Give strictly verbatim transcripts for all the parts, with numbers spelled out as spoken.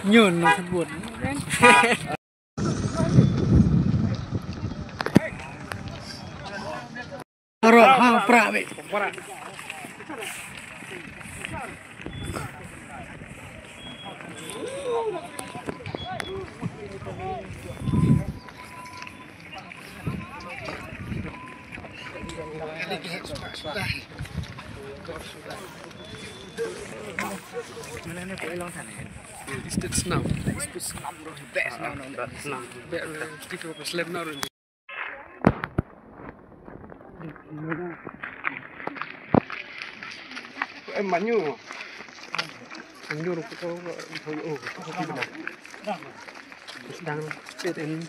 Nyun nang sebut. Aro ha pra be. It's the snow. It's the snow. Bad snow, no, no. Bad snow. Bad, uh, stick up a slab now. Eh, manyu. Manyu ko, ko, ko, oh, ko, ko, ko, sedang chat in.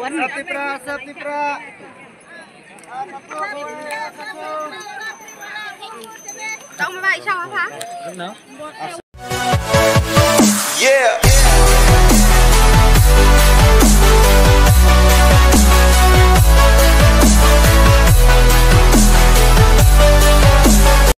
Sap tipra, sap tipra. Tong ma bai sha wa pha. Yeah.